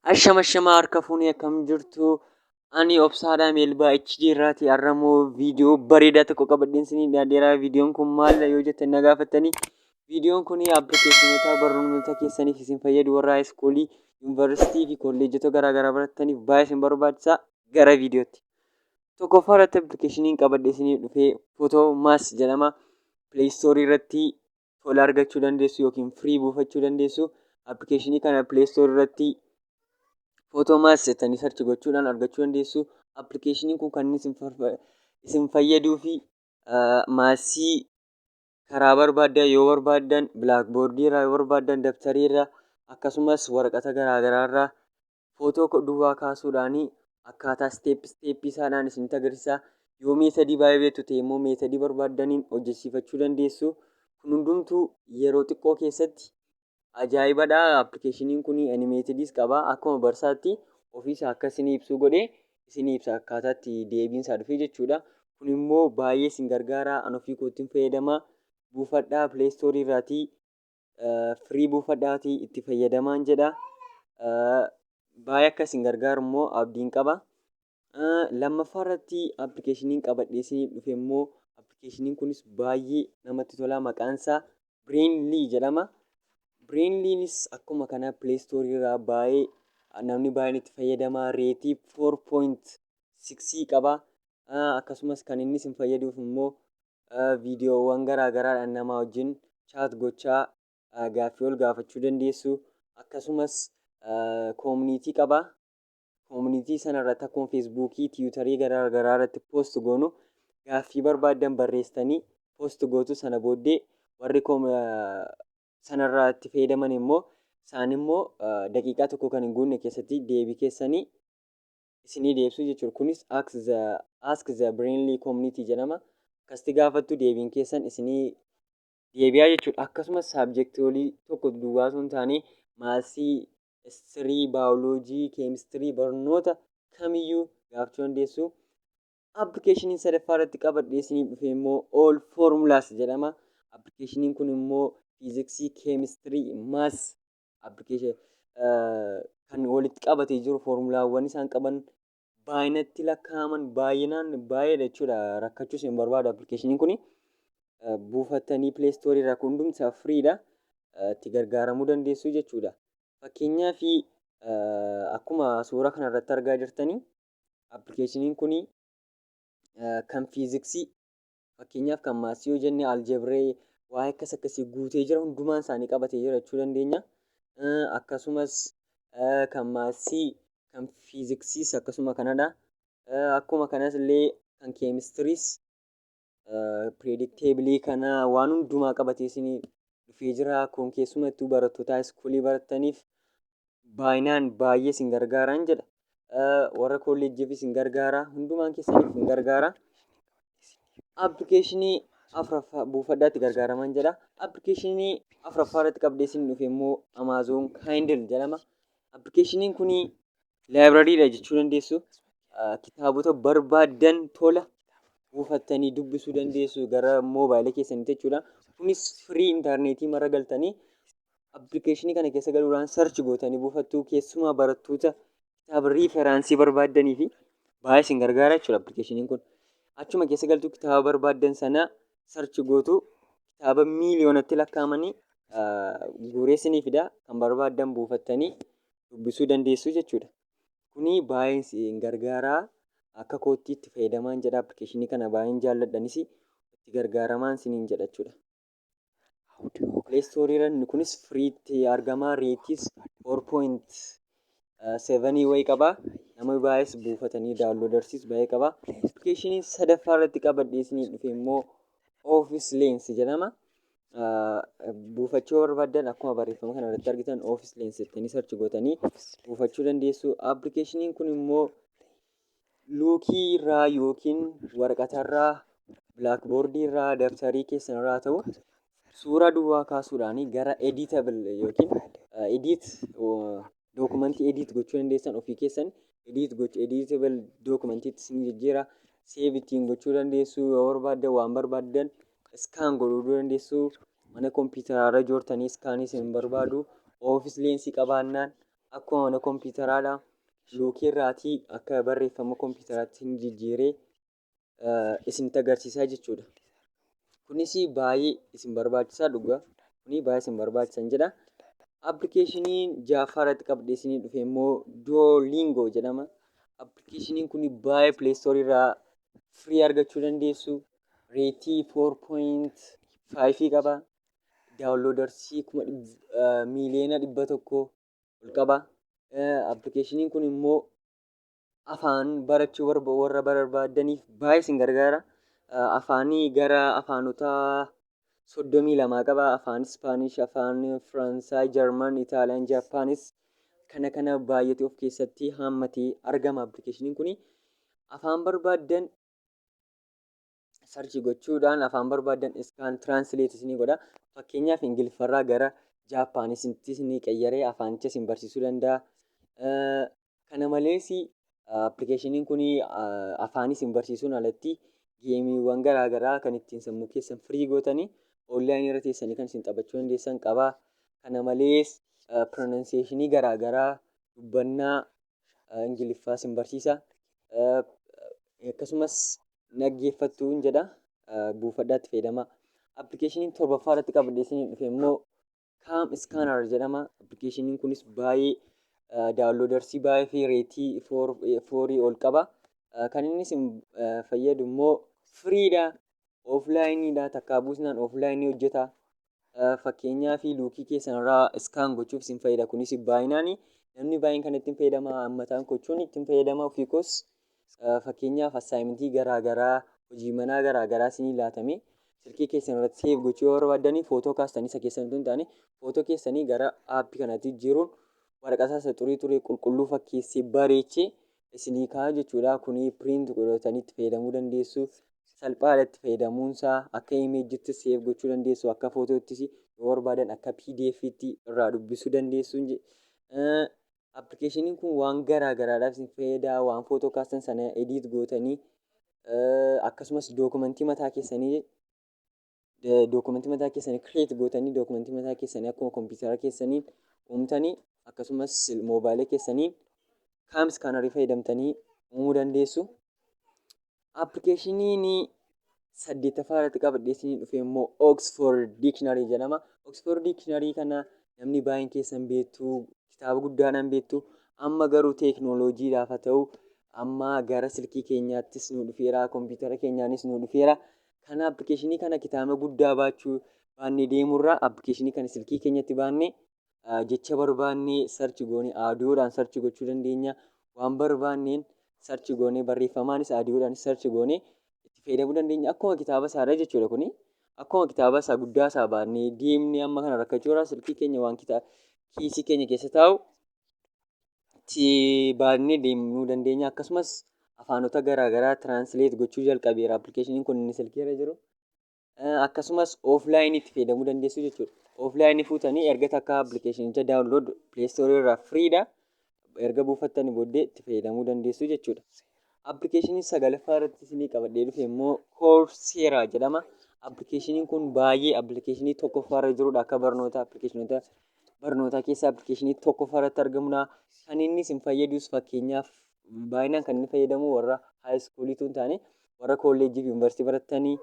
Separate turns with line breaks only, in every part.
Ashama ashama, harka fuunee, akkam jirtu? Ani Obsaadhaa Meelbaa HD irraati. Har'ammoo viidiyoo bareedaa tokko qabadheen isinii dhiyaadheera. Viidiyoon kun maalidha yoo jettan na gaafattanii, viidiyoon kun appilikeeshinoota barnoota keessaniif isin fayyadu, warra high schoolii, yuunivarsiitii fi kolleejjota garaagaraa barataniif baay'ee isin barbaachisa. Gara viidiyootti. Tokkoffaa irratti appilikeeshiniin qabadhee isinii dhufee Photomath jedhama. Play Store irratti tola argachuu dandeessu yookiin free buufachuu dandeessu. Appilikeeshinii kana Play Store irratti Photomath jettanii search gochuudhaan argachuu dandeessu. Appilikeeshiniin kun kan inni isin fayyaduu fi mathsii karaa barbaaddan, yoo barbaaddan blackboardii irraa, yoo barbaaddan dabtarii irraa, akkasumas waraqata garaagaraa irraa footoo duwwaa kaasuudhaan akkaataa step stepii isaadhaan isinitti agarsiisa. Yoo methodii baay'ee beektu ta'e immoo methodii barbaaddaniin hojjechiifachuu dandeessu. Kun hundumtuu yeroo xiqqoo keessatti ajaa'ibadha. Appilikeeshiniin kun animatediis qaba. Akkuma barsaatti ofiisa akka isinii ibsuu godhee isinii ibsa, akkaataa itti deebiin isaa dhufee jechuudha. Kun immoo baay'ee isin gargaara. An ofii kootiin fayyadama. Buufadhaa, Play Store irraatii free buufadhaatii itti fayyadamaan jedha. Baay'ee akka isin gargaaru immoo abdiin qaba. Lammaffaa irratti appilikeeshiniin qabadhee isinii dhufe immoo, appilikeeshiniin kunis baay'ee namatti tola. Maqaan isaa Brainly jedhama. Brainlynis akkuma kana Play Store irraa baay'ee namni baay'een itti fayyadama. Rateii 4.6 qaba. Akkasumas kan inni isin fayyaduuf immoo viidiyoowwan garaa garaadhaan nama wajjin chat gochaa gaaffii ol gaafachuu dandeessu. Akkasumas community qaba. Community sana irratti akkuma Facebookii, Twitterii garaa garaa irratti post goonu, gaaffii barbaaddan barreessitanii post gootu. Sana booddee warri sanarraa itti fayyadaman immoo isaan immoo daqiiqaa tokko kan hin guunne keessatti deebii keessanii isinii deebisu jechuudha. Kunis Ask the Brainly Community jedhama. Akkasitti gaafattu, deebiin keessan isinii deebi'aa jechuudha. Akkasumas subjectoolii tokko duwwaa osoo hin taane mathsii, history, biology, chemistry, barnoota kamiyyuu gaafachuu dandeessu. Appilikeeshiniin sadaffaa irratti qabadhee isiniif dhufe immoo All Formulas jedhama. Appilikeeshiniin kun immoo fiiziksii, chemistry, maths appilikeeshinii kan walitti qabatee jiru, foormulaawwan isaan qaban baay'inatti lakkaa'aman, baay'inaan baay'eedha jechuudha. Rakkachuus hin barbaadu appilikeeshiniin kuni. Buufattanii Play Store irraa, kun hundumti isaa freedha. Itti gargaaramuu dandeessu jechuudha. Fakkeenyaaf, akkuma suura kanarratti argaa jirtanii, appilikeeshiniin kun kan fiiziksii, fakkeenyaaf kan mathsii yoo jenne, algebra, waa'ee akkas akkasii guutee jira, hundumaan isaanii qabatee jira jechuu dandeenya. Akkasumas kan mathsii, kan fiiziksiis akkasuma kanadha. Akkuma kanas illee kan chemistrys periodic tableii kana waan hundumaa qabatee isinii dhufee jira. Kun keessumattuu barattoota schoolii barataniif baay'inaan baay'ee isin gargaaran jedha. Warra kolleejjiifis isin gargaara. Hundumaan keessaniif isin gargaara. Appilikeeshinii afuraffaa buufadhaa, itti gargaaraman jedha. Appilikeeshinii afuraffaa irratti qabdee isin dhufe immoo Amazon Kindle jedhama. Appilikeeshiniin kun librarydha jechuu dandeessu. Kitaabota barbaaddan tola buufattanii dubbisuu dandeessu gara moobaayilii keessanitti jechuudha. Kunis free intarneetii mara galtanii appilikeeshinii kana keessa galuudhaan search gootanii buufattu. Keessumaa barattoota kitaaba referenceii barbaaddanii fi baay'ee isin gargaara jechuudha appilikeeshiniin kun. Achuma keessa galtu, kitaaba barbaaddan sana search gootu, kitaaba miiliyoonatti lakkaa'amanii guuree isinii fida, kan barbaaddan buufattanii dubbisuu dandeessu jechuudha. Kuni baay'ee isin gargaara. Akka kootti itti fayyadamaan jedha, appilikeeshinii kana baay'een jaalladhanis itti gargaaramaan isiniin jedha jechuudha. Play Store irra inni kunis freetti argama. Rateiis 4.7 wayii qaba. Nama baay'ees buufatanii downloadersiis baay'ee qaba. Appilikeeshinii sadaffaa irratti qabadhee isinii dhufe immoo Office Lens jedhama. Buufachuu barbaaddan akkuma barreeffama kana irratti argitan Office Lens jettanii search gootanii buufachuu dandeessu. Appilikeeshiniin kun immoo luukii irraa yookiin waraqatarraa, blackboardii irraa, dabtarii keessan irraa ta'u suuraa duwwaa kaasuudhaan gara editable yookiin edit documentii edit gochuu dandeessan, ofii keessan edit gochuu, editable documentiitti isin jijjiira. Save ittiin gochuu dandeessu, yoo barbaaddan waan barbaaddan scan godhuu dandeessu. Mana kompiitaraa irra joortanii scanii isin barbaadu. Office Lensii qabaannaan Akkuma mana kompiitaraadha. Luukii irraatii akka barreeffama kompiitaraatti hin jijjiiree isinitti agarsiisaa jechuudha. Kunis baay'ee isin barbaachisaa dhugaa. Kuni baay'ee isin barbaachisan jedha. Appilikeeshiniin ja'affaa irratti qabdee isinii dhufe immoo Duolingo jedhama. Appilikeeshiniin kun baay'ee Play Store irraa free argachuu dandeessu. Rate 4.5 qaba. Downloadersii 100,000,000 ol qaba. Appilikeeshiniin kun immoo afaan barachuu warra barbaaddaniif baay'ee isin gargaara. Afaanii gara afaanota 32 qaba. Afaan Spanish, afaan Faransaay, Jarman, Itaaliyaan, Jaappaanis kana kana baay'eetu of keessatti haammatee argama appilikeeshiniin kun. Afaan barbaaddan search gochuudhaan afaan barbaaddan scan, translate isinii godha. Fakkeenyaaf, Ingiliffarraa gara Jaappaanisitti isinii qayyaree afaanicha isin barsiisuu danda'a. Kana malees, appilikeeshiniin kun afaan isin barsiisuun alatti gameiiwwan garaa garaa kan ittiin sammuu keessan free gootanii onlineii irra teessanii kan isin taphachuu dandeessan qaba. Kana malees, pronunciationii garaa garaa, dubbannaa Ingiliffaa isin barsiisa. Akkasumas dhaggeeffattuun jedha, buufadhaa itti fayyadamaa. Appilikeeshiniin torbaffaa irratti qabadhee isinii dhufe immoo CamScanner jedhama. Appilikeeshiniin kunis baay'ee downloadersii baay'ee fi rate fourii ol qaba. Kan inni isin fayyadu immoo freedha. Offlineiidha. Takkaa buusnaan offlineii hojjeta. Fakkeenyaaf, luukii keessan irraa scan gochuuf isin fayyada. Kunis baay'inaan namni baay'een kan ittiin fayyadama, mataan gochuun ittiin fayyadama ofii koos. Fakkeenyaaf, assignmentii garaa garaa, hojii manaa garaa garaa isinii laatame silkii keessan irratti save gochuu yoo barbaaddanii, footoo kaastanii isa keessan utuu hin taane footoo keessanii gara appii kanaatti jijjiiruun waraqaa isa xurii xurii qulqulluu fakkeessee bareechee isinii kaa'a jechuudha. Kuni print godhatanii itti fayyadamuu dandeessu. Salphaadha itti fayyadamuunsaa. Akka imageitti save gochuu dandeessu, akka fotoottis yoo barbaadan akka PDF'tti irraa dubbisuu dandeessu. Appilikeeshiniin kun waan garaa garaadhaaf isin fayyada. Waan footoo kaastan sana edit gootanii, akkasumas dookumentii mataa keessanii create gootanii, dookumentii mataa keessanii akkuma kompiitara keessanii uumtanii, akkasumas moobaayilii keessanii CamScannerii fayyadamtanii uumuu dandeessu. Appilikeeshiniin saddeettaffaa irratti qabadhee isinii dhufe immoo Oxford Dictionary jedhama. Oxford Dictionary kana namni baay'een keessan beektu, kitaaba guddaadhaan beektu. Amma garuu teeknooloojiidhaaf haa ta'u, amma gara silkii keenyaattis nu dhufeera, kompiitara keenyaanis nu dhufeera. Kana appilikeeshinii kana kitaaba guddaa baachuu baannee deemurraa appilikeeshinii kana silkii keenyatti baannee jecha barbaannee search goonee audiodhaan search gochuu dandeenya. Waan barbaanneen search goonee, barreeffamaanis audiodhaanis search goonee itti fayyadamuu dandeenya. Akkuma kitaaba isaadha jechuudha kuni. Akkuma kitaaba isaa guddaa isaa baannee deemnee amma kana rakkachuu irraa silkii keenya waan kitaaba kiisii keenya keessa taa'u itti baannee deemuu dandeenya. Akkasumas afaanota garaa garaa translate gochuu jalqabeera appilikeeshiniin kun inni silkii irra jiru. Akkasumas offlineii itti fayyadamuu dandeessu jechuudha. Offlineii fuutanii erga takka appilikeeshinicha download Play Storeii irraa freedha. Erga buufattanii booddee itti fayyadamuu dandeessu jechuudha. Appilikeeshinii sagalaffaa irratti isinii qabadhee dhufe immoo Coursera jedhama. Appilikeeshiniin kun baay'ee appilikeeshinii tokkoffaa irra jirudha akka barnoota appilikeeshinoota barnootaa keessaa appilikeeshinii tokkoffaa irratti argamudha. Kan inni isin fayyadus, fakkeenyaaf, baay'inaan kan inni fayyadamu warra high schooliitu hin taane warra kolleejjii fi yuunivarsiitii baratanii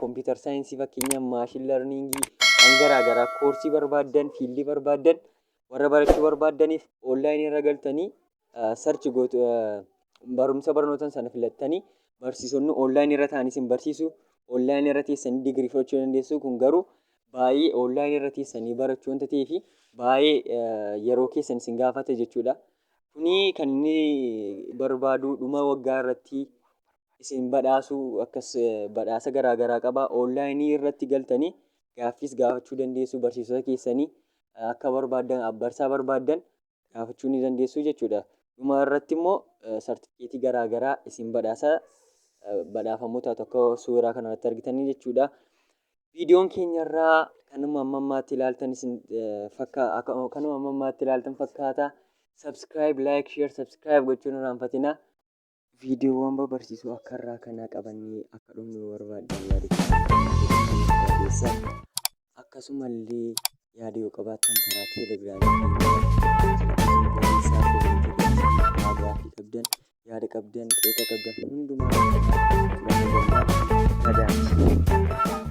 computer scienceii, fakkeenyaaf machine learningii, waan garaa garaa koorsii barbaaddan, fieldii barbaaddan warra barachuu barbaaddaniif onlineii irra galtanii search gootu, barumsa barnootan sana filattanii barsiisonni onlineii irra ta'anii isin barsiisu. Onlineii irra teessanii digirii fudhachuu dandeessu. Kun garuu baay'ee onlineii irra teessanii barachuu wanta ta'eef baay'ee yeroo keessan isin gaafata jechuudha. Kuni kan inni barbaadu dhuma waggaa irratti isin badhaasuu, akkas badhaasa garaa garaa qaba. Onlineii irratti galtanii gaaffiis gaafachuu dandeessu, barsiisota keessanii akka barbaaddan, barsaa barbaaddan gaafachuu ni dandeessu jechuudha. Dhuma irratti immoo sartifikeetii garaa garaa isin badhaasa, badhaafamuu taatu akka suuraa kanarratti argitanii jechuudha. Viidiyoon keenyarraa kanuma amma ammaatti ilaaltan isin kanuma amma ammaatti ilaaltan fakkaata. Subscribe, like, share, subscribe gochuun hin irraanfatinaa. Viidiyoowwan babarsiisoo akka irraa kanaa qabannee akka dhumnu barbaaddan yaada keessan. Akkasumallee Yaada yoo qabaattan karaa Teelegiraamii keenya jalatti isin barreessaa koomentii irratti haa gaaffii qabdan, yaada qabdan, qeeqa qabdan hundumaa fudhanna jennaan nagaatti.